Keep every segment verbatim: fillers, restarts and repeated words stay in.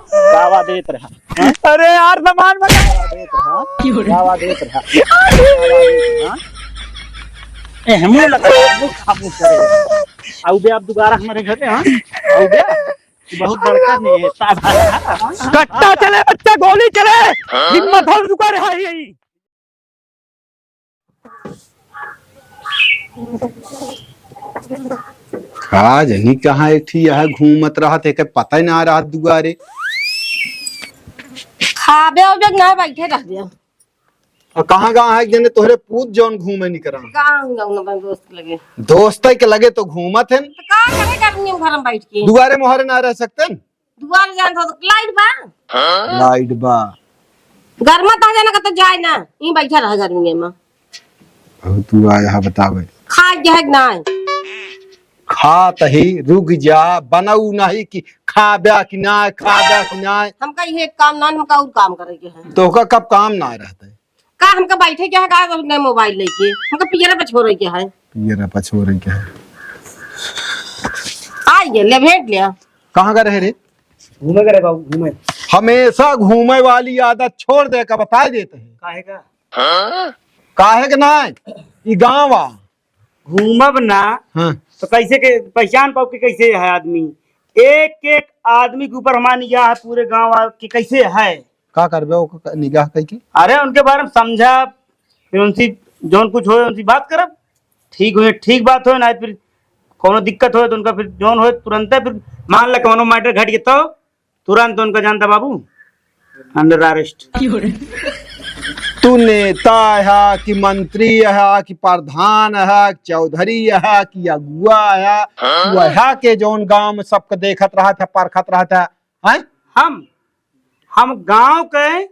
दावा देत रहा। अरे यार, सामान मंगा। दावा देत रहा। दावा देत रहा। दावा देत रहा। ए, हमू लगा, हमू खामोश रहे। आउ बे आप दोबारा हमारे घरे, हाँ? आउ बे। बहुत बड़का नेता बा। कट्टा चले बच्चा, गोली चले। हिम्मत हो, रुका रहा है यही। का जनी कहाँ एक ठी यह घूमत रहत है, के पता ही ना रहत दुआरे। खाबे उबे के ना बैठे रह गया। और कहाँ गाँव है, एक जने तोहरे पूत जौन घूमे निकरा। गाँव गाँव ना बन दोस्त लगे। दोस्त के लगे तो घूमत है। तो का करे गर्मी में घर में बैठ के? दुआरे मोहरे ना रह सकते हैं? दुआरे जान तो लाइट बा। लाइट बा। गर्मा ता जाना का तो जाए ना, यहीं बैठा रह गर्मी में। अब तू आया है बतावे। खा गया है कि नाय? खात ही, रुक जा, बनऊ नहीं कि खाब्या कि नाय, खाब्या कि नाय। हमका ये काम ना, हमका और काम करे के है। तो का कब काम ना रहता है? का हमका बैठे के है, का अपने मोबाइल लेके? हमका पियरा पे छोड़े के है। पियरा पे छोड़े के है। आ गए, ले भेंट ले। कहाँ का रहे रे? घूमे करे बाबू, घूमे। हमेशा घूमे वाली आदत छोड़ दे का बता देते हैं। काहे का? काहे के ना? ई गाँव आ। घूमब ना, हाँ। तो कैसे के पहचान पाओ कि कैसे है आदमी? एक एक आदमी के ऊपर हमारी निगाह है, पूरे गाँव आ कि कैसे है। का करबे ओकर निगाह कई के? अरे उनके बारे में समझा, फिर उनसे जौन कुछ होए उनसे बात करब, ठीक होए ठीक बात होए, ना फिर कौनो दिक्कत होए तो उनका फिर जौन होए तुरंते फिर मान ले कौनो मैटर घट गया तो तुरंत उनका जानता बाबू under arrest। तू नेता है कि मंत्री है कि प्रधान है कि चौधरी है कि अगुआ है, वह के जौन गांव में सबके देखत रहत है, परखत रहत है, हैं? हम हम गांव के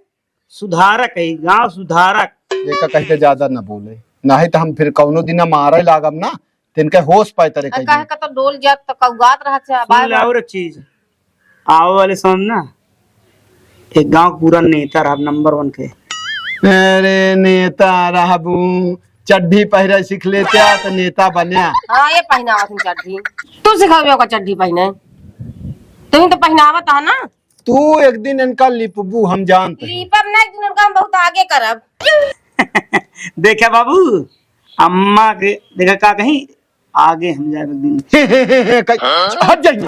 सुधारक है, गांव सुधारक। एका कह के ज्यादा न बोले, नहीं तो हम फिर कौनो दिन मारे लागब ना, तिनके होश पाए तरे अरे कह काहे दे। का तो डोल जात तो कौगात रहत है, सुन बार ले बार। और एक चीज, आवे वाले समय में ना एक गांव पूरा नेता रहब, नंबर वन के। अरे नेता रहबू, चड्ढी पहिरे सीख लेते तो नेता बन्या। हाँ, ये पहनावत हन चड्ढी। तू सिखावे ओका चड्ढी पहने। तू ही तो पहनावत है ना। तू एक दिन इनका लिपबू, हम जानते हैं। लीपब ना, एक दिन उनका हम बहुत आगे करब। देखा बाबू, अम्मा के देखा का कहीं आगे हम जाए एक दिन। कहीं हट जाइए।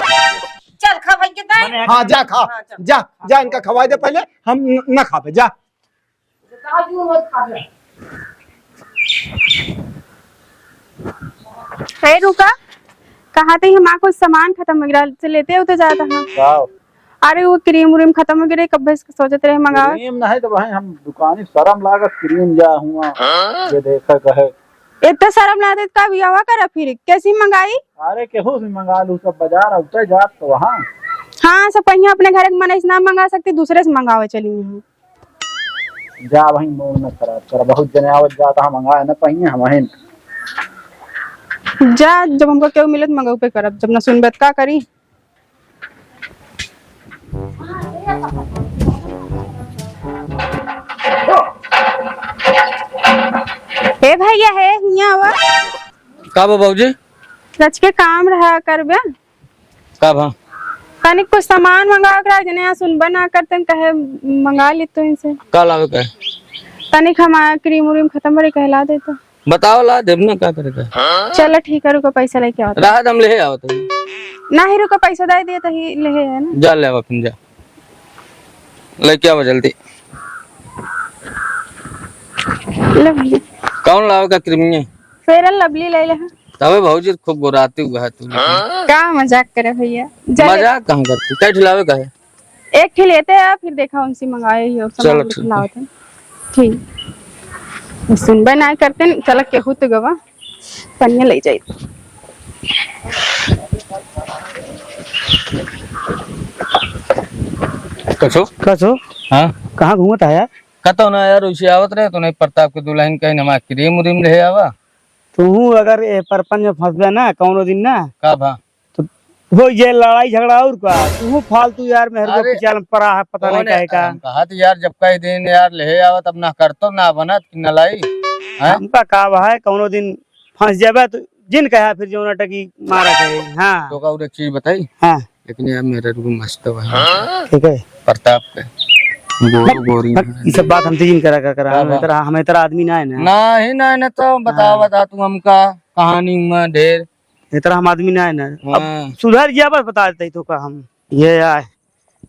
चल खा भाई के ताई। हाँ, जा खा। हाँ, चल। जा, जा, इनका खवाई दे पहले, हम न, न खाबे, जा। ए रुका, कहा थे हमार कुछ सामान खत्म हो गया, से लेते होते जाता हाँ। का? अरे वो क्रीम व्रीम खत्म हो गई रही, कब्बे से सोचत रहे मंगावे। क्रीम नहीं तो भाई हम दुकानी शर्म लागत क्रीम जा हुआ। हाँ? ये देखा कहे। इतना शर्म लागत का बियावा करा फिर कैसी मंगाई? अरे केहू से मंगा लू, सब बाजार उतर जात तो वहाँ। हाँ, सब कहीं अपने घर के मनई से ना मंगा सकती, दूसरे से मंगावे चली हूँ। जा वहीं मूड न खराब कर, बहुत जने आवत जात हम मंगाए न पहिए हम वहीं। जा, जब हमको केहू मिलत मंगऊ पे करब, जब न सुनबे त का करी। ए भैया, हे हियाँ आवा। का बा बाबूजी? रच के काम रहा करबे। का भा? तनिक कुछ सामान मंगावे के रहा, जने यहाँ सुनबे ना करते, कहे मंगा ली तो इनसे। का लावे का है? तनिक हमारा क्रीम व्रीम खत्म बड़ी कहला देता। बताओ ला देब ना, का करे का है? चलो ठीक है, रुको पैसा लेके आओ। रहा दम ले आओ तुम। नहीं रुको, पैसा दे दिए तो ही ले है ना। जा ले आओ फिर जा। लेके आओ जल्दी। ले भैया। कौन लावे का क्रीम ये? Fair and Lovely ले ले। तबे भौजी खूब गोराती हुआ है तू। का मजाक करे भैया? जा ले। मजाक कहाँ करती? कै ठिलावे का है? एक ठे लेते हैं, फिर देखा उनसे मंगाए ही और सामान चलो, कुछ ठीक है। लावत हैं। ठीक। सुनबे ना करते न, चला केहू तो गवा, पनिया ले जाई। कछो? कछो? हाँ? कहाँ घूमत है यार? कतो ना यार, उसे आवत रहे तो नहीं, प्रताप के दुल्हन कहीं हमारा क्रीम व्रीम ले आवा। तू अगर ए परपंच में फंसबे ना कौनो दिन ना, का भा? तो हो ये लड़ाई झगड़ा और का? तू फालतू यार मेहर को अरे, पिछाल में पड़ा है, पता नहीं कौन है? काहे का। हम कहा तो यार, जब कई दिन यार ले आवा, तब ना करतो ना बनत कि न लाई। हैं? हमका का भा है, कौनो दिन फंस जाबे तो जिन कहा फिर जौन अटकी मारा करे। हाँ। तो का और एक चीज बताई? हाँ। लेकिन यार, मेरे को मस्त है। ठीक है। प्रताप के। गोरू बट, गोरी बट, है। ई सब बात हमसे जिन करा, करा, करा। का हम बा? इतना, हम इतना आदमी ना है ना। ना ही ना है ना, तो बता, हाँ। बता तू हमका कहानी में ढेर। इतना हम आदमी ना है ना। अब हाँ। सुधर गया, बस बता देते ही तो का हम। ये आए,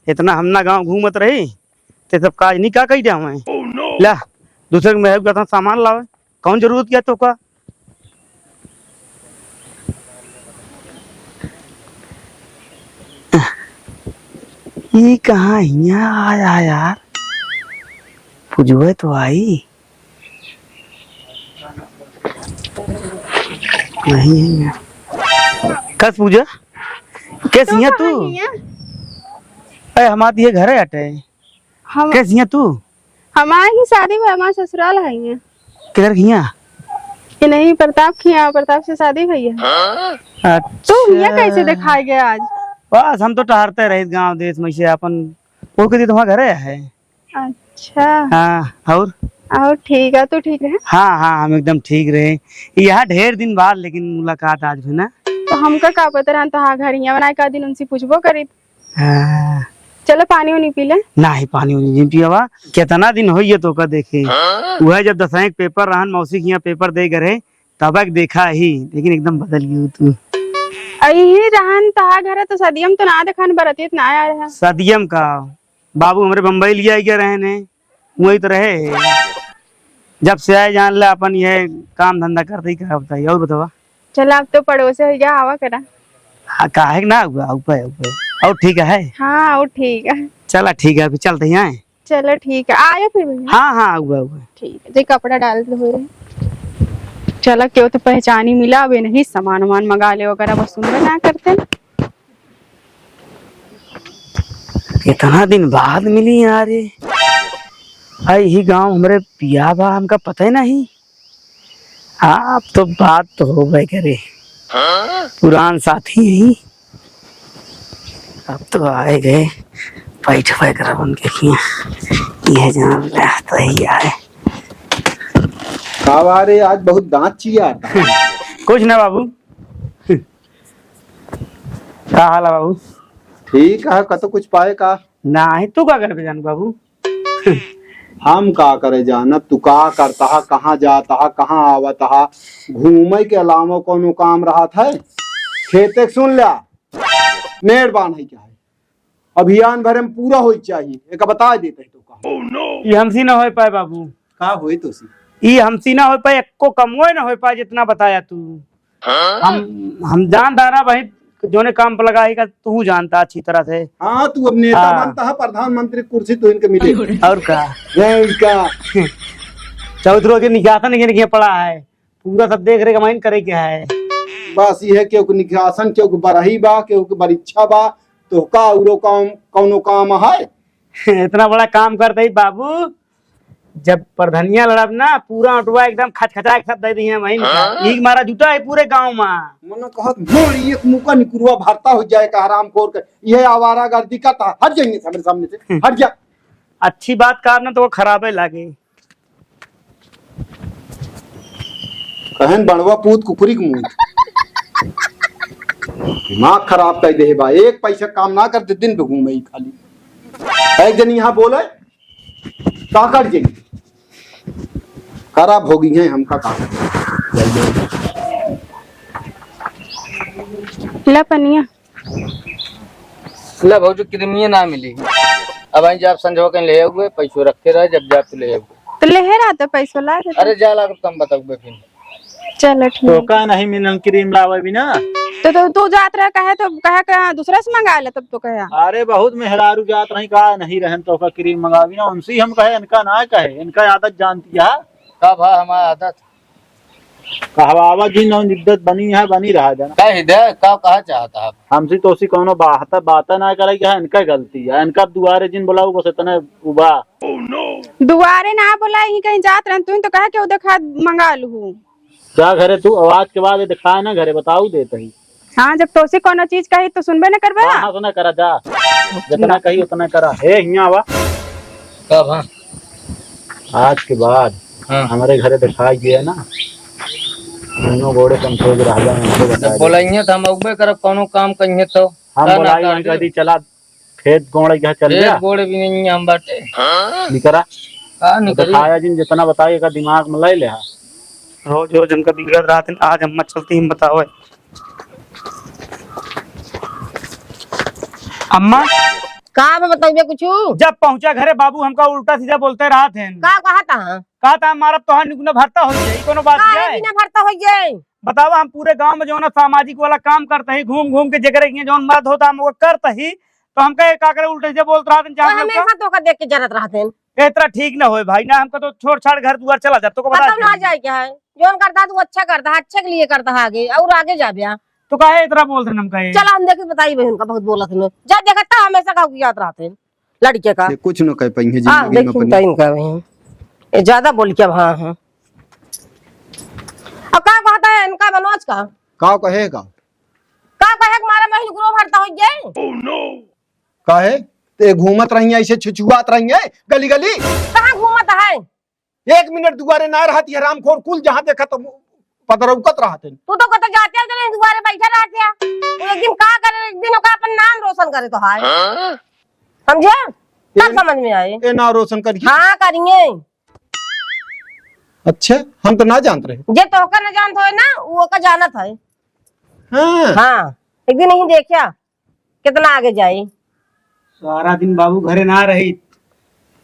इतना हम ना गाँव घूमत रही, ते सब काज नहीं का कही दे हमें। ला, दूसरे के मेहर का सामान लावे, कौन जरूरत क्या तो का? ई कहाँ हियाँ आया यार? पुजवे तो आई। नहीं है। कस पूजा? कैसी है तू? अरे हमार ये घर है अटे। हम कैसी है तू? हमार ही शादी हुआ, हमार ससुराल है ये। किधर की है? ये नहीं, प्रताप की है, प्रताप से शादी हुई है। अच्छा। तू ये कैसे दिखाई गया आज? बस हम तो टहरते रहे गांव देश में से अपन। वो कहती तुम्हारा घर है? अच्छा। हाँ, और? और ठीक है, तू ठीक रहे? हाँ, हाँ, हम एकदम ठीक रहे। यहाँ ढेर दिन बाद लेकिन मुलाकात आज भी ना। तो हमका का पता रहन तो हाँ घर यहाँ बनाए का दिन उनसे पूछबो करी। हाँ। चलो पानी उनी पी ले। नाही, पानी उनी नहीं पियावा। कितना दिन होइए तो का देखे। हाँ? वह जब दसवीं के पेपर रहन, मौसी के यहाँ पेपर दे गए, तब एक देखा ही, लेकिन एकदम बदल गई तू। अही रहन तहा घर तो सदियम तो ना देखन बरतियत ना आया रहा। सदियम का बाबू हमरे बम्बई लिया गया रहे ने, वही तो रहे। जब से आए जान ले अपन ये काम धंधा करते ही का बताइए, और बतावा। चला, अब तो पड़ोसे हो जा, आवा करा। हाँ, काहे के ना हुआ, ऊपर, ऊपर। और ठीक है? हाँ, और ठीक है। चला, ठीक है, अभी चलते ही आए। चलो, ठीक है, आयो फिर भैया। हाँ, हाँ, हुआ, हुआ। ठीक है, जे कपड़ा डाल दो हो रहे। चला, क्यों तो पहचानी मिला, अब नहीं सामान वामान मंगा ले वगैरह, बस सुनबे ना करते। इतना दिन बाद मिली यार ये। आ, यही गांव हमरे पिया बा, हमका पता ही नहीं। आप तो बात तो होबे करे, पुरान साथी ही। अब तो आए गए, बैठ बैठ कर उनके किया, ये जान ले तो ही आए। का बा रे, आज बहुत दांत चिया। कुछ ना बाबू। का हाल है बाबू? ठीक है, कतो कुछ पाए का? नाही, तू का करबे जान बाबू? हम का करे जानब, तू का करता हा, कहाँ जाता हा, कहाँ आवता हा, घूमे के अलावा कौनो काम रहत है? खेते के सुन ल्या, मेड़ बान्हे के है, अभियान भरे में पूरा होई चाहिए, एक बता देते हैं तो का। ये हमसे ना होए पाए बाबू। का होई तो सी? ये हमसे ना होए पाए, एको कमवे ना होए पाए जितना बताया तू। हम, हम जानता ना भाई, जोने काम पर लगा ही का तू जानता अच्छी तरह से। हाँ, तू अब नेता हाँ। बनता है, प्रधानमंत्री कुर्सी तो इनके मिले। और का? ये इनका चौधरी के निकासन के लिए पड़ा है, पूरा सब देख रेख हमाइन करे के है। बस ये है, केहू के निकासन, केहू के बरही बा, केहू के बरीक्षा बा, तो का उरो काम, कौनो काम है? इतना बड़ा काम करते ही बाबू, जब प्रधनिया लड़ब ना, पूरा ओटवा एकदम खचखचा के सब दे दिए वहीं का। हाँ? यही मारा जुटा है पूरे गांव में। मने कहत, मोर एक मुका निकुरवा भरता हो जाए का हरामखोर के। ये आवारागर्दी का था, हट जाइए सामने, सामने से, हट जा। अच्छी बात का ना तो वो खराबे लागे। कहन बड़वा पूत कुकुरी के मुंह। दिमाग खराब कर दे बा, एक पैसा काम ना करते, दिन पे घूमे ही खाली। एक जन यहाँ बोले, का कर जाई? खराब हो गई है हमका काम। ला पनिया। ला भौजी, क्रीमिये ना मिली। अब आई जाब संझवा कहीं ले आउबे, पैसो रखे रहे, जब जाब तो ले आउबे। तो ले रहा तो पैसो ला देते। अरे जा लागब तम बताउबे फिर। चलो ठीक। तोका नहीं मिलन क्रीम लावे बिना। तो, तो तू जात रहे कहे तो कहे का दूसरा से मंगा ले तब तो कहे। अरे बहुत मेहरारू जात रही का नहीं रहन तोका क्रीम मंगावी ना, उनसे हम कहे इनका ना कहे, इनका आदत जानती है। का भा हमार आदत? कहवावा जी नौ इज्जत बनी है, बनी रहा जाना। कह दे, का कहा चाहता है? हमसे तो उसी कौनो बात, बात ना करे के है, इनका गलती है, इनका दुआरे जिन बुलाऊ बस इतने उबा। दुआरे ना बोला, यहीं कहीं जात रहन, तू ही तो कहा कि वो देखा मंगा लू। जा घरे तू, अब आज के बाद ये दिखाए ना घरे, बताऊ देत ही। हाँ, जब तोसे कोनो चीज कही तो सुनबे न करबे ना। हाँ, हाँ, सुना करा जा। जितना कही उतना करा। हे, हियाँ आवा। का भा? आज के बाद हाँ। हमरे घरे दिखाई दिया ना, दोनों गोड़े कंफ्यूज रह जाए, हमको बता जब दे। बोलाइए तो हम अउबे करब, कोनो काम कहिए तो। हम का ना बोलाई, वहीं काटे? कह दी, "चला, खेत गोड़े के चल खेत गया।" गोड़े भी नहीं हम बाटे। निकरा। का तो निकरी? खाया जिन जितना बताई, एका दिमाग में ले ले हा। रोज रोज हमका बिगड़त रहत हैं, आज अम्मा चलती हम बतावे। अम्मा। का बा, बताइबे कुछु? जब पहुंचा घरे, बाबू हमका उल्टा सीधा बोलते रहत हैं। का कहत हा? कहत हा, "मारब तोहार निकुना भरता होइ जाई, कोनो बात काहे नहीं है।" बिना भरता होइ जाई? बतावा, हम पूरे गांव में जौन सामाजिक वाला काम करत ही, घूम घूम के जेकरे के जौन मर्द होता, हम वो करत ही, तो हमका एक आकर उल्टा सीधा बोलत रहत हैं, तो चार लोग का। हमेशा तोका देख के जरत रहत हैं। ए, इतना ठीक ना होए भाई, ना हमका तो छोड़ छाड़ घर दुआर चला जा, तोका बता बताओ ना देते हैं। जाए क्या है? जौन करता है, तू अच्छा करता है, अच्छे के लिए करता है आगे, और आगे जा बया। तो काहे इतना बोलत हैं हमका ये? चला, हम देखे, बताई बहन का बहुत बोलत हैं। जा देखा, तो हमेशा का उगियात रहत हैं लड़के का। ये कुछ न कह पाएंगे, हाँ, जिंदगी में देखी, अपनी। बताई इनका बहन। ये ज्यादा बोल के, हाँ, हाँ। अब का कहता है इनका मनोज का? का कहे का? का कहे के मारे महीन गुरो भरता हो गए? काहे? ते घूमत रही है, ऐसे छुछुआत रही है गली गली। कहाँ घूमत है? एक मिनट दुआरे ना रहती है, हरामखोर कुल जहाँ देखा तो पदरौकत रहत हैं। तू तो कतो जाते हैं, नहीं दुआरे बैठे रहते हैं। एक दिन का करे, एक दिन ओका अपन नाम रोशन करे तो हाय। समझे? तब ए, समझ में आए। ए ना रोशन करिए। हाँ, करिए। अच्छा, हम तो ना जानत रहे। जे तोहका ना जानत होए ना, वो ओका जानत है। हाँ। हाँ, एक दिन यहीं देखा, कितना आगे जाई। सारा दिन बाबू घरे ना रही,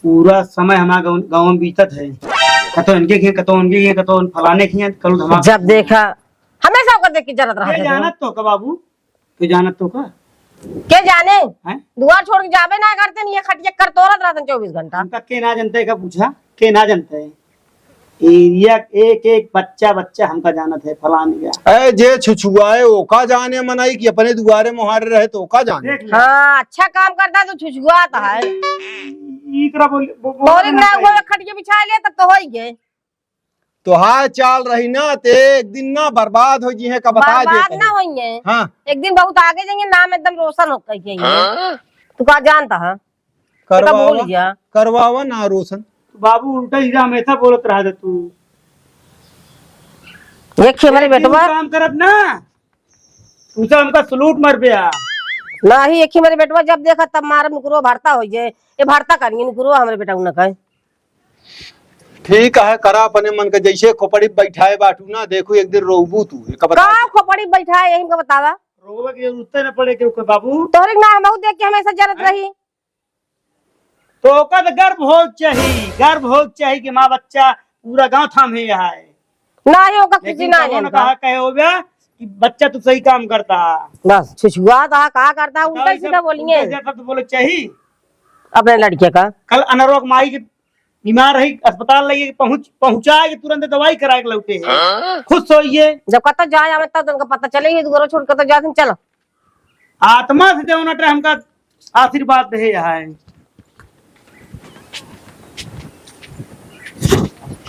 पूरा समय हमारे गाँव, गाँव में बीतत है। कतो इनके खिया, कतो उनके खिया, कतो फलाने खिया, कल धमाका जब देखा, हमेशा ओकर देख के जरत रहत के है। जानत तो का बाबू? के जानत तो का? के जाने? हैं? दुआर छोड़ के जाबे ना करते, नहीं, ये खटिया कर तोरत रहते चउबीस घंटा। हमका के ना जानते का पूछा? के ना जानते? एरिया एक एक बच्चा, बच्चा हमका जानत है, फलान गया। ए, जे छुछुआए, ओका जाने मनई कि अपने दुआरे मोहारे रहे, तो ओका जाने। देख ले। हाँ, अच्छा काम करता तो छुछुआत है। ई तरह बोल, बो-, बोल बोलिक ना ना, कहीं। वो खटिया बिछा ले, तब तो होई गए। तोहार चाल रही ना, ते एक दिन ना बर्बाद हो जी है, का बता दे बर्बाद तनी। ना होइए। हाँ। एक दिन बहुत आगे जाइए, नाम एकदम रोशन हो कह के आइए। हाँ? तू का जानता है? करवावा, भूल जा। करवावा ना रोशन। बाबू उल्टा सीधा हमेशा बोलत रहा था तू। एक ही हमारे एक दिन बेटवा। काम करब ना, तू तो हमका सलूट मार बे आ। नाही, एक ही हमारे बेटवा जब देखा तब मारे नुकरो भरता हो जाए। ये भरता करिए नुकरो हमारे बेटा उन्हें कहे। ठीक है, करा अपने मन के, जैसे खोपड़ी बैठाए बाटू ना, देखू एक दिन रोबू तू, एक बता का दे। खोपड़ी बैठाए, यही हमका बतावा। रोवे के जरूरत न पड़े के ओकर बाबू। तोहरे ना हमहू देख के हमेशा जरत हैं? रही। तो ओकर तो गर्व होक चाही, गर्व होक चाही कि माँ बच्चा पूरा गाँव थाम है यहाँ है। ना ही ओकर लेकिन खुशी ना तबो न लेन का। कहा कहे हो बे कि बच्चा तू सही काम करता। बस छुछुआ था, का करता, बताओ उल्टा ये सब सीधा बोलिए। उल्टा सीधा शब्द बोले चाही। अपने लड़के का। कल अनरवा के माई के बीमार रही, अस्पताल लगे के पहुँच, पहुँचा के तुरंत दवाई करा के लौटे है। हाँ? खुश होइए। जब कत जाए आवे तब तुमको पता चले, ये दुगरो छोड़ के तो जाते चलो। आत्मा से देवना ट्रे हमका आशीर्वाद दे है।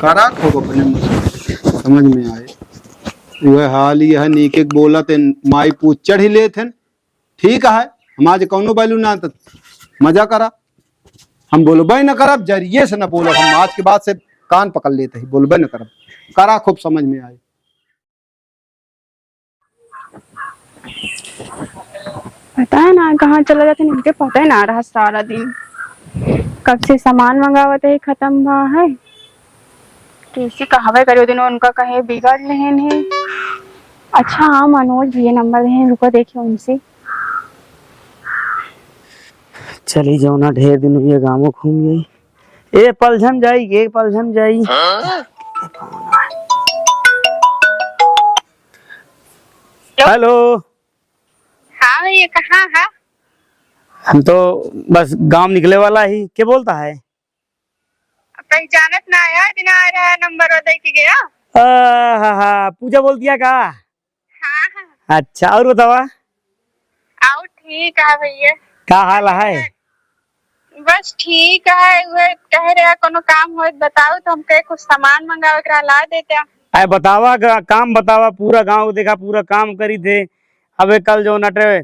करा खूब अपने मन से, समझ में आए। वह हाल यह नीके बोलत हैं, माई पूछ चढ़ी लेत हैं। ठीक है, हम आज कौनो बैलू ना त मजा करा, हम बोलबे न करब, जरिए से न बोलब, हम आज के बाद से कान पकड़ लेते ही, बोलबे न करब। करा खूब समझ में आए। पता है ना कहाँ चला जाते, इनके पता ही ना रहा सारा दिन। कब से सामान मंगावत है, खत्म भा है। कैसे कहवे करे, दिन उनका कहे बिगड़ लेहन है। अच्छा, हाँ, मनोज भैया नंबर है, रुको देखिए उनसे। चली जाओ ना, ढेर दिन हुए गाँव घूम गई। ए पलझन जाई, ए पलझन जाई। हाँ? हेलो। हाँ भैया, कहाँ है? हम तो बस गांव निकले वाला ही। के बोलता है? पहचानत ना आया, बिना आ रहा नंबर और दे के गया। आ, हा, हा, पूजा बोल दिया का? हाँ, हाँ। अच्छा, और बतावा? आओ, ठीक है भैया। का हाल है? बस ठीक है, वह कह रहे हैं, कोनो काम होत बताओ, तो हमके कुछ सामान मंगावे के रहा, ला देते। अरे बतावा, का-, काम बतावा, पूरा गांव देखा, पूरा काम करी थे। अबे कल जो नटे,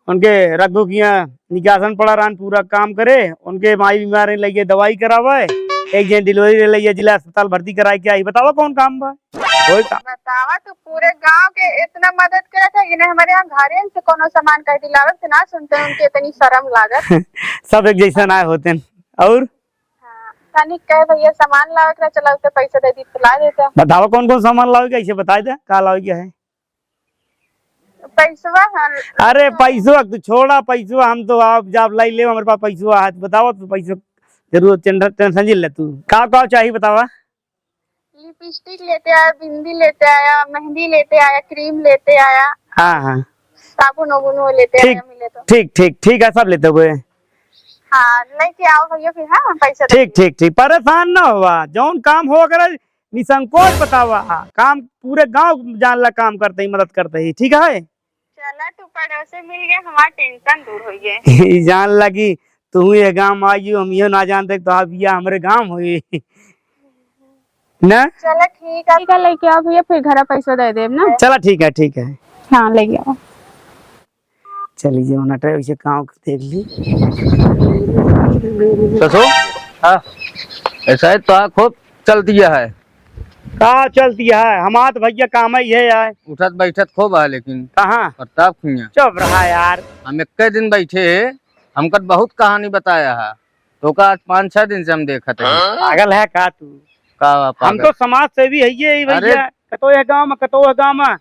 उनके रघु किया निकासन पड़ा रहन, पूरा काम करे, उनके माई बीमार है, लगे दवाई करावे। एक जन delivery ले लिया, जिला अस्पताल भर्ती कराए के आई, बतावा कौन काम बा? कोई काम? बतावा, तू पूरे गांव के इतना मदद करत है, इन्हें हमारे यहाँ घरे से कोनो सामान कह दिलावत से ना सुनते, उनके इतनी शर्म लागत। सब एक जैसा ना होते हैं। और हाँ, तनिक कहे भैया सामान लावे के रहा, चला उसे पैसा दे दी तो ला देता। बतावा कौन कौन सामान लावे के, ऐसे बताए दे का लावे के है। पैसवा हम अरे पैसवा तू छोड़ा, पैसवा हम तो आप जब लाई ले, हमारे पास पैसवा है, बतावा तू पैसा जरूरत टेंशन, टेंशन जिन ले तू। का का चाहिए बतावा? लिपस्टिक लेते आया, बिंदी लेते आया, मेहंदी लेते आया, क्रीम लेते आया। हाँ, हाँ। साबुन उबुन वो लेते ठीक, आया, मिले तो। ठीक, ठीक, ठीक है, सब लेते हुए। हाँ, लेके आओ भैया फिर, हाँ, पैसा दे ठीक, दीजिए। ठीक, ठीक, परेशान ना हुआ, जौन काम हो करे निसंकोच बतावा, काम पूरे गांव जान ला काम करते ही, मदद करते ही, ठीक है? चला, तू पड़ोसे मिल गए, हमार टेंशन दूर हो गए। ई जान लगी, तू ये गांव में आई हो, हम यो ना जानते तो आप ये हमरे गांव होई। ना? चला, ठीक है। ठीक है, लेके आओ भैया, फिर घर पैसा दे देब ना। चला, ठीक है, ठीक है। हाँ, लेके आओ। चली जे, उनटे वैसे गांव के देख ली। ससुर? हाँ। ऐसा है तो आ खूब चलती है। का चलती है? हमार तो भैया काम ही है यार। उठत बैठत खूब है लेकिन। कहाँ? प्रताप खुइया। चुप रहा यार। हम इक्के दिन बैठे हैं, हमका बहुत कहानी बताया है। तो का आज पाँच छह दिन से हम देखत हैं। पागल है का तू? का बा हम पागल? तो समाज सेवी है ये अरे भैया। कतो यह गाँव में, कतो यह गाँव में।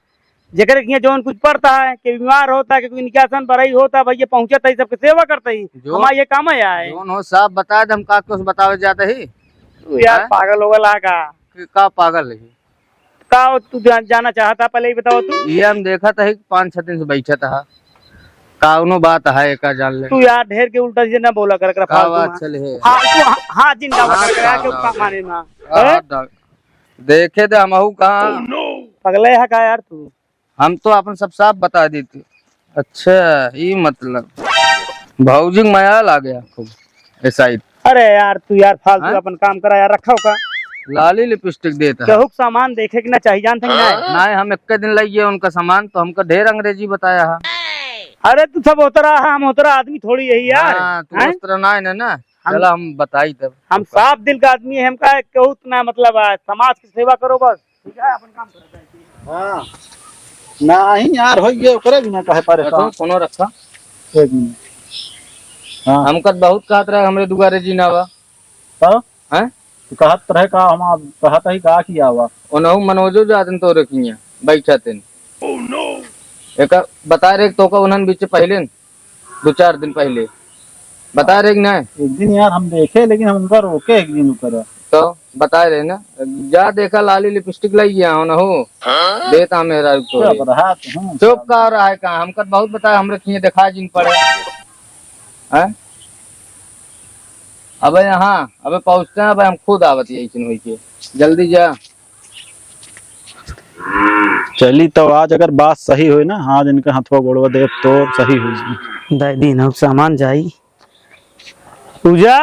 जेकरे के हियाँ जौन कुछ पड़ता है, कि बीमार होता है, कि कोई निकासन बरई होता है, भैया पहुँचत है, सबके सेवा करत है। जो हमार ये काम है यार। जौन हो साफ बताए दे, हम का कुछ बतावे जात ही? तू यार हैं? पागल हो गला का? कि का पागल है? का हो तू जान-, जाना चाहता, पहले ही बताओ तू। ये हम देखत ही कि पाँच छह दिन से बैठत है, कौनो बात है का जान ले। तू यार ढेर के उल्टा सीधा ना बोला कर, कर का फालतू बात में। चले है? हाँ, तू हाँ, हाँ, जिंदा हाँ, बता कर, का क्यों बात का है? माने ना? हाँ, हैं? हाँ, दा-, देखे दे हमहू कहाँ। पगले है का यार तू? हम तो अपन सब साफ बता देते। अच्छा, ई मतलब भौजी के मयाल आ गया खूब ए साइड। अरे यार, तू यार फालतू हैं? अपन काम करा यार, रखा का? लाली लिपस्टिक देता है। केहू के सामान देखे के ना चाहिए, जानते हैं ना? नहीं, हम एक दिन लइए उनका सामान, तो हमका ढेर अंग्रेजी बताया है। अरे तू सब होता रहा, हम होता रहा, आदमी थोड़ी यही यार। हाँ, तू हैं? उस तरह ना है ना, ना। हम चला, हम बताई तब। हम साफ दिल का आदमी है, हमका केहू ना मतलब, आ, समाज की सेवा करो बस। ठीक है, अपन काम करो। हाँ। नाही यार, होई गए, ओकरे बिना काहे परेशान? रखो, फोनो रखा। एक मिनट। हाँ। हमका बहुत कहत रहे, हमरे दुआरे जी ना बा। तो? हैं? तू कहत रहे का, हम आप कहत ही का किया हुआ? ओनहु मनोजो जातन तो रखिया, बैठा तेन। एक बता रहे तो का उन्हन बीच पहले न, दो चार दिन पहले। बता रहे कि नहीं? एक दिन यार हम देखे, लेकिन हम उनका रोके एक दिन ऊपर। तो बता रहे ना, जा देखा लाली लिपस्टिक लाई गया हो ना हो, देता मेरा तो चुप रहा तू, हम्म। चुप का रहा है कहाँ? हमका बहुत बताया, हमरे किए देखा जिन पड़े। हैं? अबे यहाँ, अबे पहुँचते हैं, अबे हम खुद आवत ही ऐसे होई के। जल्दी जा। चली तो आज अगर बात सही होई ना, आज इनका हथवा गोड़वा देब तो सही होई। दाई दिन अब सामान जाई। पूजा,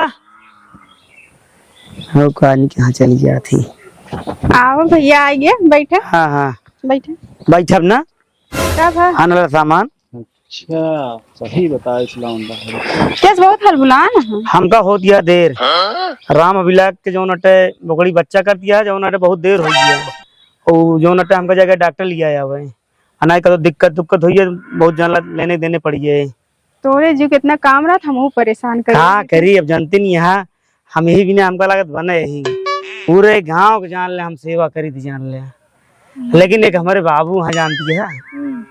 हो कहानी कहाँ चली जात ही? आओ भैया, आइए, बैठे। हाँ, हाँ। बैठे। बैठब ना? का भा? आनला सामान। अच्छा, सही बताए इस्लाम बा। कैसे बहुत हलबुलान है? हमका हो दिया देर। राम अभिलाष के जौन अटे बोकड़ी बच्चा कर दिया है, जौन अटे बहुत देर हो गया। और जौन अटे हमका जाके डॉक्टर लिया आवे। अनाई का तो दिक्कत दुक्कत हुई है, बहुत जान ला-, लेने देने पड़ी है। तोरे जी कितना काम रहत, हमहू परेशान कर का देते। करी, अब जानते नहीं यहाँ, हम यही बिना हमका लागत बने यही। पूरे गांव के जान ले, हम सेवा करी थी जान ले। लेकिन एक हमरे बाबू हैं, जानती है, हम्म।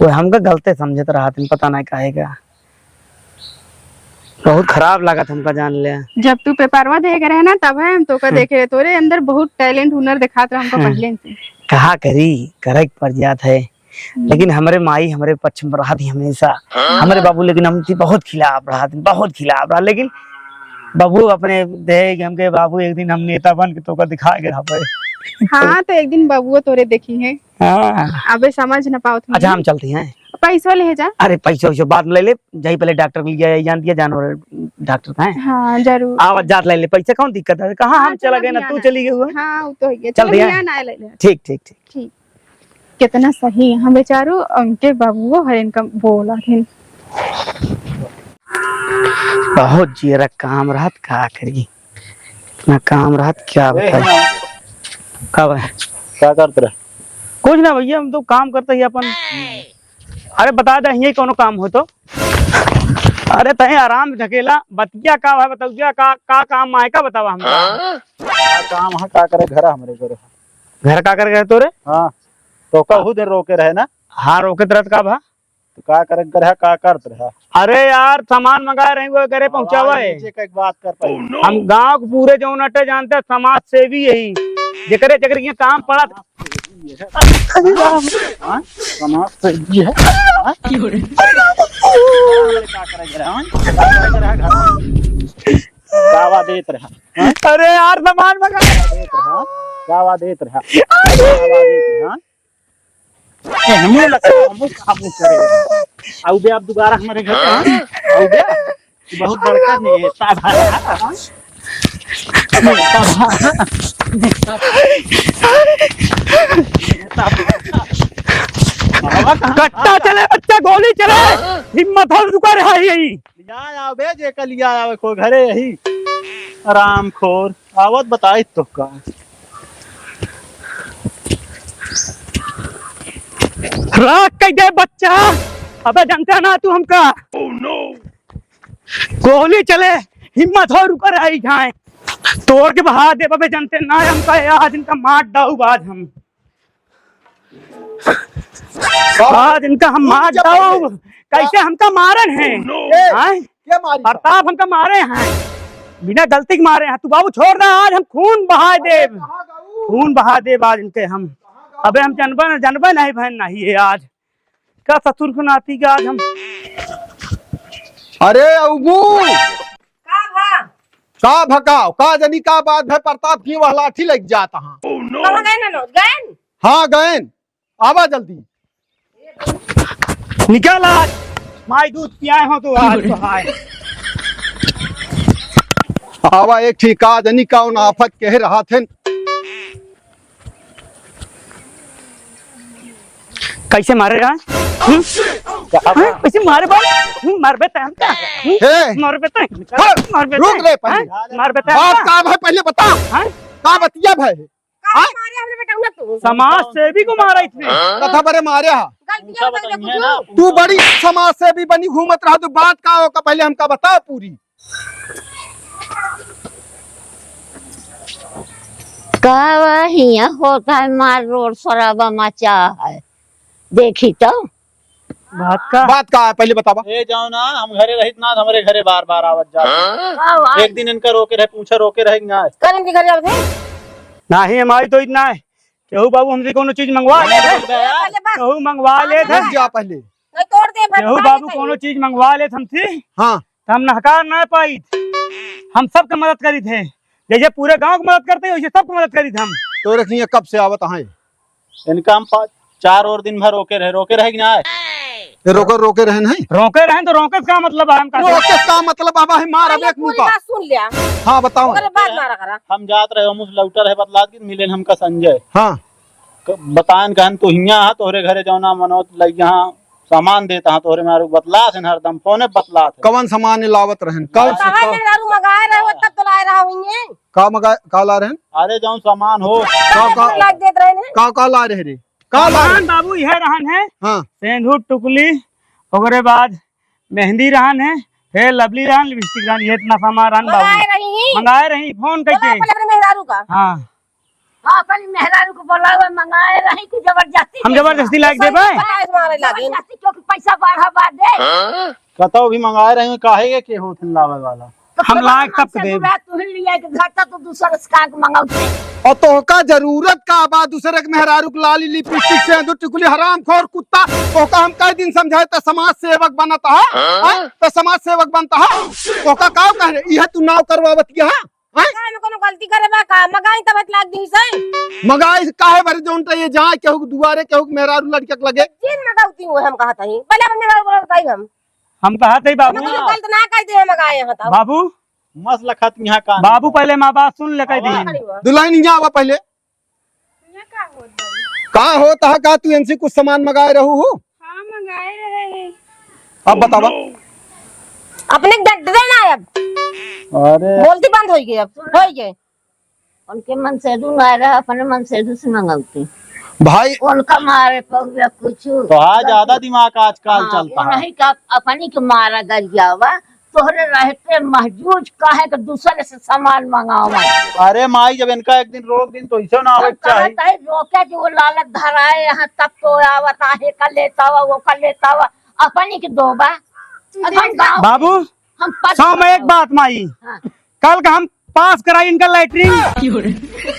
वो हमका गलते समझत रहत हैं, पता नहीं काहे का। बहुत खराब लागत हमका जान ले। जब तू पेपरवा देख रहे ना, तब है हम तोका हम्म। देखे रहे। तोरे अंदर बहुत talent, हुनर दिखात रहा हमका हम्म। पहले से। कहा करी, करे के पड़ जात है। हम्म। लेकिन हमरे माई हमरे पक्ष में रहत ही हमेशा। हाँ। हमरे बाबू लेकिन हमसे बहुत खिलाफ रहत, बहुत खिलाफ रहत। लेकिन बाबू अपने दे कि हमके बाबू एक दिन हम नेता बन के तोका दिखा के रहबे। हाँ, तो एक दिन बाबुओ तोरे देखी है। हाँ। अबे समझ न पावत अच्छा, हूँ। हम चलते हैं। पैसो ले जा। अरे पैसा वैसा बाद में ले ले, जाई पहले डॉक्टर को लिया, जान दिया जानवर डॉक्टर का है। हाँ, जरूर। आवाज जात ले ले, पैसा कौन दिक्कत है? कहाँ हाँ, हम चला चलो गए ना, अभी तू आना। चली गई हुआ। हाँ, वो तो है। चल चलो भैया। अभी आना ले ले। ठीक, ठीक, ठीक। ठीक। कितना सही है बेचारू, उनके बाबुओ है इनका बोला है। बहुत जियरा काम रहत, का करी। ना काम रहत क्या ए, बताई। हाँ। का भाई? का करत रहे? कुछ ना भैया, हम तो काम करते ही अपन। अरे बता दे, यही कोनो काम हो तो। अरे तहीं आराम ढकेला, बतिया का है, बताओ क्या, का, का काम आए का बतावा हमका? का काम है, का करे, घर हमरे घर है। घर का करे गए तोरे? हाँ, तो कहू दे रोके रहे ना। हाँ, रोके तो रहत का भा? तो का करे कर है, का करत रहा? अरे यार, सामान मंगाए रही, वो घरे पहुंचावा है। नीचे का एक बात कर पाई। हम गांव के पूरे जौन अटे जानते हैं, समाज सेवी यही, जेकरे जेकरे ये काम पड़ा। हाँ? समाज सेवी है। हाँ? का करे कर है? हाँ? का करे कर है घर में? गावा देत रहा। हाँ? अरे यार, सामान मंगा। देत रहा। गावा देत रहा। गावा देत रहा। ए, हमहू लगता, हमहू काबू करे। आउ बे, आप दोबारा हमारे घर पे, हाँ? आउ बे, बहुत बड़का नेता भा, हाँ? नेता भा, नेता भा। नेता भा। बाबा कहाँ? कट्टा चले बच्चा, गोली चले, हिम्मत हो, रुका रहा है यही। लिया आवे, जे का लिया आवे, को घरे यही। आराम खोर। आवत बताई तो का। राख कह दे बच्चा, अबे जानते ना तू हमका। गोली चले, हिम्मत हो रुकर आई जाए, तोड़ के बहा दे। अबे जानते ना हमका, आज इनका मार डाऊ आज हम। आज इनका हम मार डाऊ। कैसे हमका मारन है? ए, आय? के मारी? प्रताप हमका मारे हैं, बिना गलती के मारे हैं। तू बाबू छोड़ दे, आज हम खून बहा देब, खून बहा देब आज इनके हम। अबे हम जनबे न, जनबे नहीं बहन नहीं है आज। का ससुर को नाती का आज हम। अरे अबू, का भा? का भकाओ, का जनी का बात है? प्रताप की वह लाठी लग जाता हाँ। कहाँ गए ना लोग? गए? हाँ गए। आवा जल्दी। निकल आज, माई दूध पियाए हो तो आज तो हाय। आवा एक ठीक आज नहीं कौन आफत कह रहा थे। कैसे मारे रहा? हम्म? हाँ? कैसे मारे बा? हम्म, मारबे तै हमका? हम्म? हे! मारबे तै? हाँ, मारबे रुक तै? रे पहले। हाँ? मारबे तै बात हमका? का भाई पहले बताओ। हाँ? का बतिया भाई? काहे हाँ? मारे हमरे बेटउआ तू? समाज सेवी को मारा इसने। कथा बरे मारे हा। गलतियाँ पूछा बताइए बताइए कुछ। ना। तू बड़ी समाज सेवी बनी घूमत रहा, तू बात का होका पहले हमका बताओ पूरी। का हियाँ होता है मार रोड शराबा मचा है, देखी तो। बात का? बात का है, पहले बतावा। ए, जाओ ना, हम घरे रहित ना, हमरे घरे बार-बार आवत जात। हाँ? का हुआ? एक दिन इनका रोके रहे, पूछा रोके रहे कि ना? कल इनके घरे आवत है? नाही, हमारी तो इतना है। केहू बाबू हमसे कोनो चीज मंगवा लेत है। पहले बस। केहू मंगवा लेत है। रुक जा पहले। नहीं, तोड़ दे, भाई, केहू भाई, बाबू भाई। कोनो चीज मंगवा लेत हमसे। हाँ। तो हम नहकार ना पाइत। हम सबके मदद करित है। जैसे पूरे गांव की मदद करते हैं, वैसे सबके मदद करित हम। तोरे हियाँ कब से आवत हैं? इनका हम पा-, चार और दिन भर रोके रहे, रोके रहे कि ना? ये रोके, रोके रहे नहीं? रोके रहे तो रोके का मतलब है, हम का रोके का मतलब अब है, मार अब पहले एक पूरी मुका। बात सुन लिया। हाँ, बताओ। ओकरे बाद मारा करा। हम जात रहे, हम उस लौटर है बतलात कि मिले हमका संजय। हाँ। क-, बताएन कहन तो हियाँ हा, तोहरे घरे जौना मनोज लग यहाँ सामान देता हा, तोहरे मारू बतलात है हरदम, फोने बतलात है। कवन सामान लावत रहन? कल से कहाँ कल मेहरारू मंगाए रहे हो, तब तो लाए रहा हुई है। का मंगा, का ला रहन? अरे जौन सामान हो। का, का, लाग देत रहे ने। का, का ला रहे रे? का ला सामान रहे? बाबू यह रहन है। हाँ। सेंधुर टुकली, ओकरे बाद मेहंदी रहन है, फेयर लवली रहन, लिपस्टिक रहन, ये इतना सामान रहन बाबू। मंगाए रही। मंगाए रही, फोन बोला करके। पहले अपने मेहरारू का। हाँ। हाँ, अपनी मेहरारू को बोला हुआ, मंगाए रही कि जबरदस्ती हम दे जबरदस्ती दिया। लाग देबे? बताए तुम्हारे लागे। जबरदस्ती क्योंकि पैसा बढ़ा बा दे। कतौ भी मंगाए रही, काहे के, के होत लावे वाला? तो हम लायक तब से देब। तू ही लिया के घर से तो दूसरा से का के मंगाऊ थे। और तोहका जरूरत का बा दूसरे के मेहरारू के लाली, लिपस्टिक, सेंधुर, टिकुली, हरामखोर कुत्ता। तोहका हम कई दिन समझाए त समाज सेवक बनत हा? हाँ? हाँ? त समाज सेवक बनत हा? तोहका का कह रहे? यह तू नाव करवावत किया हा? हाँ? का में कोनो गलती करे बा का? मगाई तब लाग दी से। मगाई काहे भरे जौन त ये जाए केहू के दुआरे केहू के मेहरारू लड़के के लगे? जिन मगाउती हुए हम कहत हई। पहले अपन मेहरारू बोला बताई हम। हम कहत हई बाबू। हम कोनो गलत ना कह दे हम मगाए यहाँ तब। बाबू, मसला खत्म यहाँ का बाबू, नहीं। पहले माँ बात सुन ले, कह दी। आवा। दुल्हन यहाँ आवा पहले। यहाँ का होत बा? का होत है, का तू इनसे कुछ सामान मंगाए रहू हो? हाँ, मंगाए रहे हैं। अब बतावा। अपने डट दे ना अब। अरे। बोलती बंद होई गई अब, होई गई। उनके मनसेधू ना रहा, अपने मनसेधू से मंगौती। भाई उनका मारे पउवे कुछ। तो हाँ, ज्यादा दिमाग आजकल हाँ, चलता है। नहीं का अपनी के मारा गरियावा, तोहरे रहते महजूज काहे के दूसरे से सामान मंगावा। अरे माई, जब इनका एक दिन रोक दिन तो ऐसे ना आवे हम चाही। कहत है रोके जो वो लालच धराए, यहाँ तक तो आवत आहे, का लेता हुआ, वो का लेता हुआ, अपनी के दोबा। अब हम गाँव बाबू, हम पद सौ में एक बात माई, हाँ। कल का हम पास कराई इनका लैट्रिन,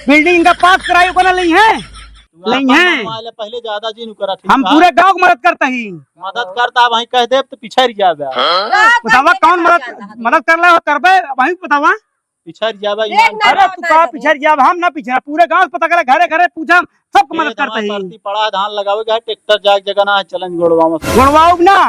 बिल्डिंग इनका पास कराई, ओकरा नहीं है, तू नहीं आपन है। मनवा ले, पहले ज्यादा जिन करा, ठीक हम बा? पूरे गांव को मदद करता ही। मदद करता, वहीं कह देब तो पिछड़ जाबे। बतावा कौन मदद, मदद कर ले हो करबे, वहीं बतावा। पिछड़ जाबे, देख ईमान ना, अरे तू का पिछड़ जाब, हम ना पिछड़, पूरे गांव से पता करे, घरे घरे पूछा, सबको ए, मदद करता ही। परती पड़ा, धान लगावे के है, ट्रैक्टर जाए के जगह ना है, चलन गोड़वा में। गोड़वाऊ ना,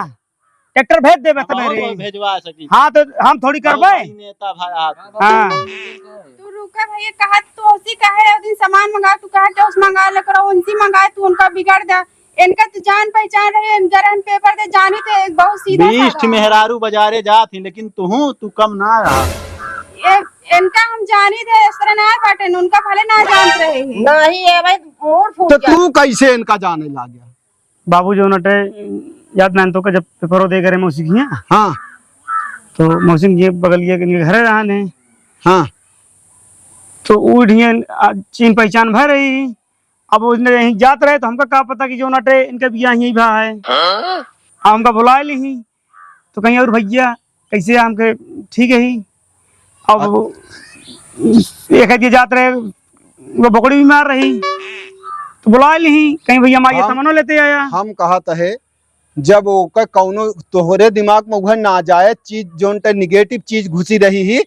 ट्रैक्टर भेज देबे हाँ, सबेरे। बहुत भेजवा सकी। हाँ, तो हम थोड़ी करबे। भाई नेता भाई आप। हाँ। तू रुका भैया, कहा तू उसी कहे, उस दिन सामान मंगा, तू कहा कि उस मंगा ले करो, उनसी मंगाए, तू उनका बिगाड़ दे। इनका तो जान पहचान रही है, जरा हम पेपर दे, जानी तो एक बहुत सीधा बीस साधा है। मेहरारू बाजारे जात ही, लेकिन तुहू, तू कम ना रहा। ये, इनका हम जानी थे, इस तरह ना बाटे, उनका भले ना जानत रहे हैं। नहीं, ये भाई, मूड फूट तो गया। तू कैसे इनका जाने लाग गया? बाबू जौन अटे, याद नाहीं तोका, जब पेपरो दे करे मौसी के हियाँ। हाँ। तो मौसी के बगलिया के इनके घरे रहन है। हाँ। तो ऊ ढिया, आ, चीन पहचान भय रही। अब उसने यहीं जात रहे तो हमका का पता कि जौन अटे इनके बियाह यहीं भा है। हाँ? आ, हमका बुलाए ली ही। तो कहीं और भैया कैसे हमके ठीक है ही। अब एक आदमी जात रहे, वो बकरी बीमार रही, तो बुला ली, कहीं भैया माई हम, सामानो लेते आया। हम कहत है, जब ओकर कौनो तोहरे दिमाग में वह नाजायज चीज, जोन ते निगेटिव चीज घुसी रही ही,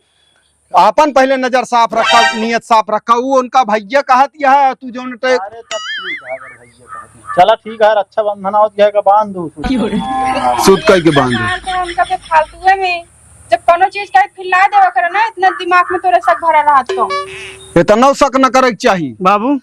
आपन पहले नजर साफ रखा, नियत साफ रखा। वो उनका भैया कहत यह, तू जोन ते अरे तब ठीक है, अगर भैया कहत है। चला ठीक है, रक्षाबंधन आवत यह का बांध दो, सूत। सूत कह के बांध दो। मार दे उनका पे फालतुए में। जब कोनो चीज का फिल्ला देवा करे ना, इतना दिमाग में तोरे शक भरा रहत तो। इतना शक न करे के चाही। बाबू,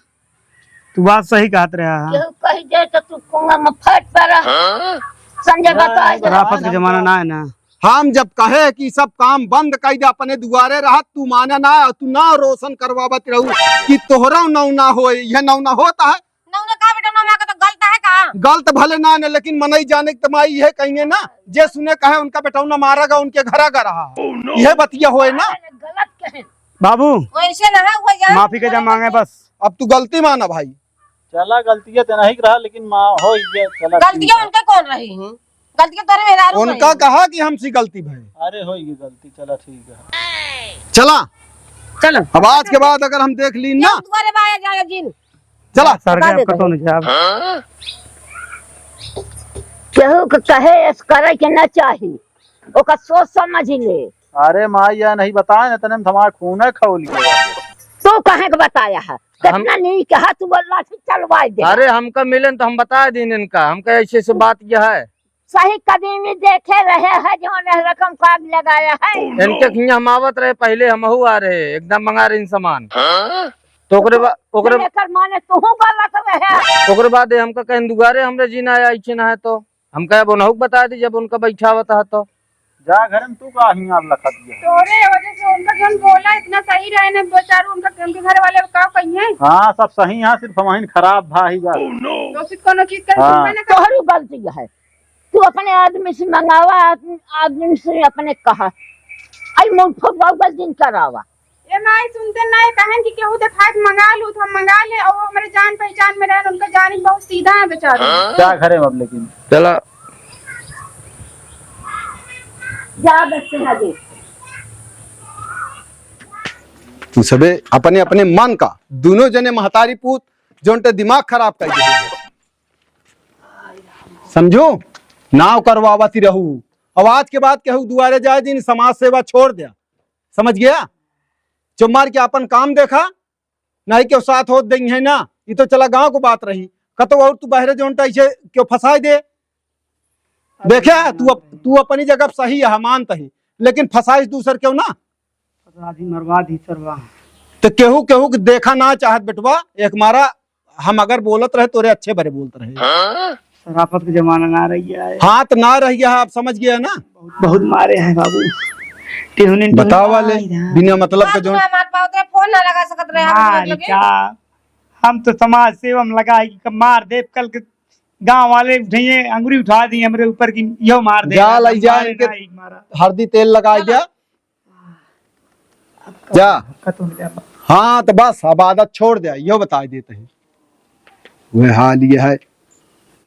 तू बात सही कहत रहा है। केहू कही जाए तो तू कुआं में फट पड़ा। हाँ? संजय बता दे। शराफत के जमाना ना है ना। हम जब कहे कि सब काम बंद कर दे, अपने दुआरे रहत, तू माने ना, तू ना रोशन करवावत रहू कि तोहरा नौना होए, यह नौना होता है। नौना का बेटा, नौना का तो गलत है का? गलत भले ना ने, लेकिन मनई जाने के तमाई यह कहिए ना, जे सुने कहे उनका बेटौना मारा गा, उनके घरा गा रहा है। यह बतिया होए ना। गलत कहे। बाबू, वैसे ना है, वो जान माफी के जा मांगे बस। अब तू गलती माना भाई। चला, गलतिया तो नहीं रहा, लेकिन माँ हो ये, चला, ठीक गलतियाँ है। उनके कौन रही हैं? गलतियाँ तोरे मेहरारू उनका रही हैं। कहा कि हमसे गलती भई। अरे, हो ये गलती, चला, ठीक है। चला। चलो। अब आज के बाद अगर हम देख ली ना। दोबारा आया जाए जिन। चला। सर बता के देते कतौ हैं। नहीं जाब। केहू के कहे ऐस करे के ना चाही, ओकर सोच समझ ले। अरे माई, या नहीं बताए ना, तने हम तुम्हारा खून है खौल गया। तू कहे के बताया है? हम कितना नहीं कहा, तू बोल लाठी चलवाए दे। अरे हमका मिलन तो हम बता दीन इनका, हमका ऐसे ऐसे बात यह है। सही कदमी देखे रहे हैं जो उन्हें रकम काग लगाया है। इनके हियाँ हम आवत रहे, पहले हमहू आ रहे, एकदम मंगा रहे सामान। हाँ? तो ओकरे बा-, ओकरे एकर माने तूहू गलत रहे। ओकरे बाद ये हमका कहें दुआरे हमरे जीना आया, ऐसे ना है तो हम कहे अब उनहू के बता दी जब उनका बैठावत है तो। जा घर में तू का हियाँ लखत गया। तोरे वजह से उनका जौन बोला इतना सही रहे ना बेचारू, उनका, उनके घर वाले का कहिए। हाँ, सब सही है, सिर्फ हमहिन खराब भा ही बा। दोषित कोनो चीज का हाँ। सुनबे ना करे। तोहरी गलती है। तू अपने आदमी से मंगावा, आदमी, आदमी से अपने कहा, आई मुंह फुटबॉल का दिन करावा। ए माई, सुनते ना, ये कहन कि केहू देखात मंगा लू, तो हम मंगा ले, और वो हमरे जान पहचान में रहन, उनका जानी बहुत सीधा है बेचारे। जा घरे में अब लेकिन। चला। जा बच्चे, ना दे। तू सबे अपने, अपने मन का, दोनों जने महतारी पूत, जोन ते दिमाग खराब कर दे। समझू? नाव करवावत ही रहू। अब आज के बाद केहू दुआरे जाए दिन, समाज सेवा छोड़ द्या। समझ गया? चुप मार के अपन काम देखा, नहीं केहू साथ होत देंगे है ना। ये तो चला गांव को बात रही, कतो और तू बहरे जोन ते ऐसे केहू फंसाए दे। देखे, तू अप-, तू अपनी जगह सही है, मानत ही, लेकिन फंसाइस दूसर केहू ना। राजी मरवा दी सरवा। तो केहू, केहू के देखा ना चाहत बेटवा, एक मारा हम अगर बोलत रहे तोरे अच्छे बरे बोलत रहे। शराफत के जमाना ना रह गया है। हाँ, तो ना रह गया है, आप समझ गया ना? बहुत, बहुत मारे हैं बाबू। टिहुनिन बतावा टिहुनिन ले, आई रहा। बिना मतलब के जोन। ओकरे फोन ना लगा सकत रहे हम लोग लगे। मालिका, हम तो समाज सेवा में लगा है कि मार देब, कल के गाँव वाले उठाइए, अंगुरी उठा दी हमरे ऊपर कि यो मार दे, जा लई जा मारे इनके ना, एक मारा। हरदी तेल लगाई द्या। जा। हाँ, तो बस, अब आदत छोड़ द्या, यो बताई देत ही। वह हाल ये है।